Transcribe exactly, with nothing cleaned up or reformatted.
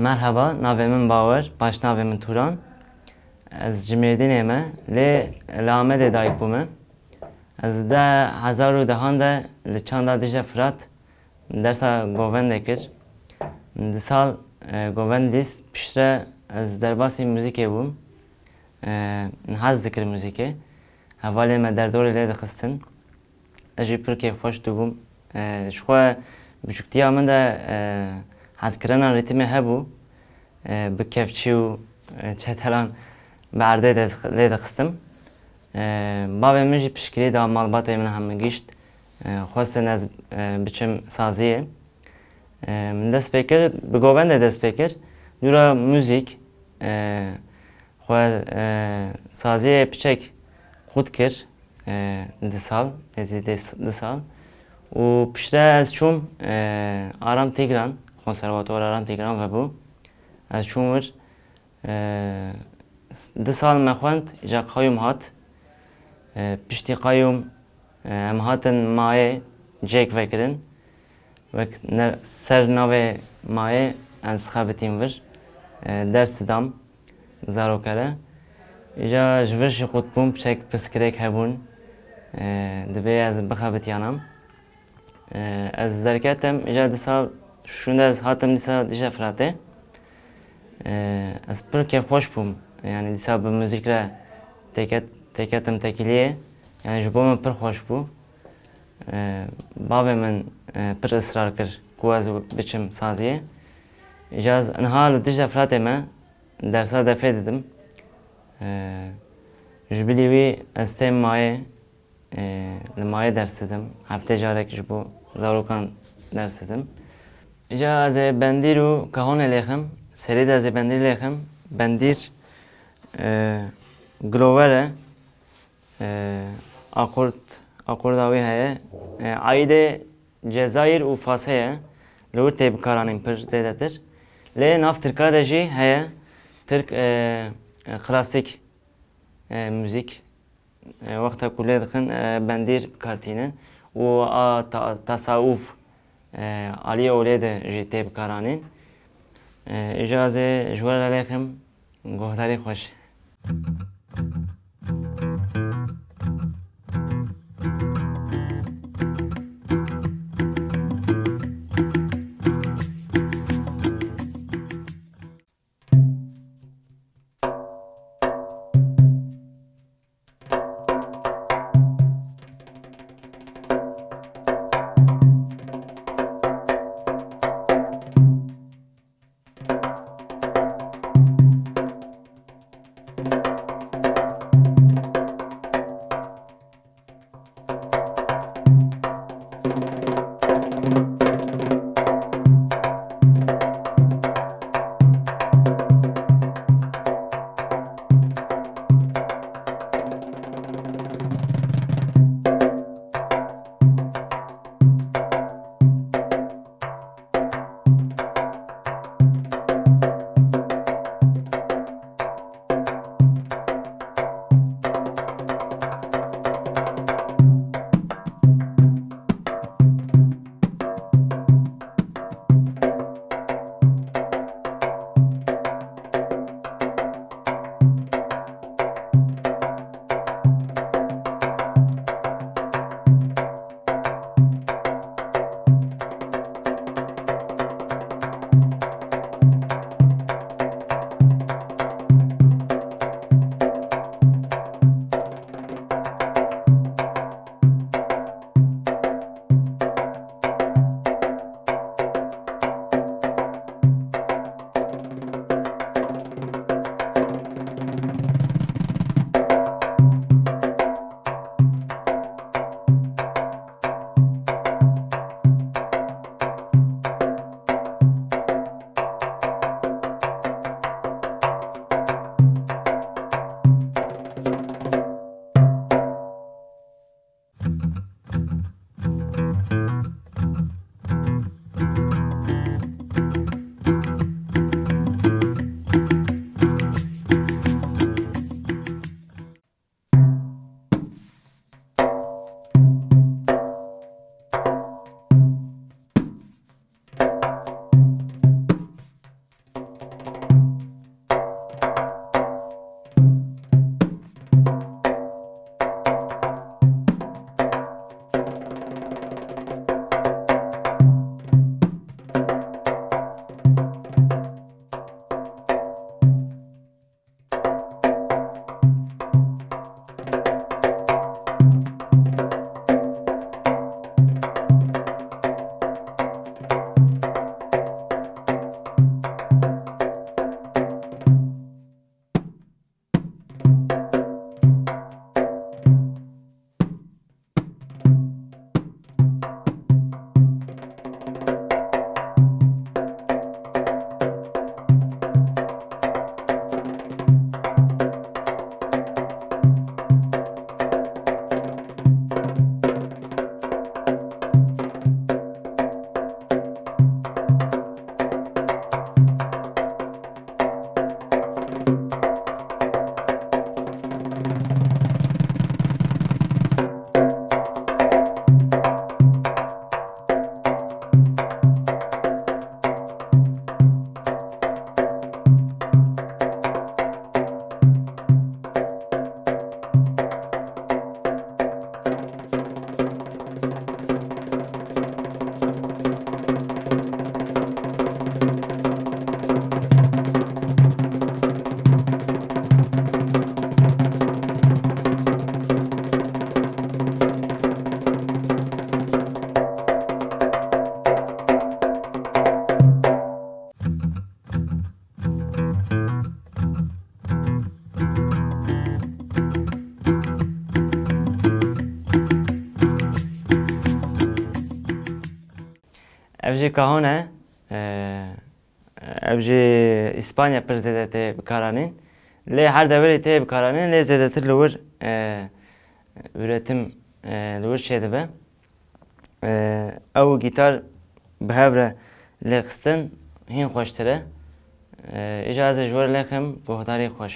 Merheba, navê min Bawer, paşnavê min Turan. Ez ji Mêrdînê me, lê li Amedê dayik bûme. Ez di hezar û dehan de li Çanda Dicle Firat dersa govendê kir. Di sal, e, govend lîst, piştre ez derbasî muzîkê bûm. E, min hez dikir muzîkê. Hevalê me derdorê lê dixistin. Ez jî pir kêfxweş dibûm. E, ji xwe biçûktiya min de, e, hezkirina rîtimê hebû. E, bi kevçî û, e, çetelan bi erdê de lê dixistim. E, bavê min jî piştgirî da, malbatê min hemû gişt. E, xwestin ez, e, biçim saziyê. E, min dest pê kir, bi govendê dest pê kir. Dûra muzîk, e, xwe, e, saziyê piçek qut kir, e, di sal, nêzî dê s-, di sal. Û piştre ez çûm, e, Aram Tîgran, Konservatuwar Aram Tîgran vebû. Ez çûm wir, e, s-, di sal me xwend, îca qayûm hat. E, piştî qayûm, e, em hatin mayê cêk vekirin. Wek ne-, ser navê mayê ez xebitîm vir, e, ders didam zarokere. Îca ji vir jî qut bûm, piçek pirsgirêk hebûn, e, dibê ez bixebitiyanam. E, ez derketim, îca dîsa şûnde ez hatim dîsa Dicle Firatê. E, ez pir kêfxweş bûm, yanî dîsa bi muzîk re têket-, têketim tekîliyê. Yanî ji bo min pir xweş bû. E, bavê min, e, pir israr kir ku ez biçim saziyê. Îca ez niha li Dicle Firatê me dersa defê didim. E, ji bilî wî ez têm mayê, e, li mayê ders didim. Heftê carek ji bo zarokan ders didim. Îca ez ê bendîr û kahonê lêxim. Serî de ez ê bendîr lêxim. Bendîr, e, gilover e. E, akord, akorda wî heye. E, aîdê Cezayir û Fasê ye. Li wir tê bikaranîn pir zêdetir. Lê nav tirka de jî heye. Tirk, e, e, klasîk, e, muzîk, e, wexta ku lê dixin, e, bendîr bi kar tînin û a ta-, tasawuf, e, aliyê olê de jî tê bikaranîn. E, îca ez ê ji we re lêxim, guhdarî xweş. Ev jî cajon e. E, ev jî Îspanya pir zêde tê bikaranîn. Lê her deverê tê bikaranîn, lê zêdetir li wir, e, üretim, e, li wir çêdibe. E, ew û gîtar bi hev re lêxistin hîn xweştir e. E, îja ez ê ji wir lêxim, guhdarî xweş.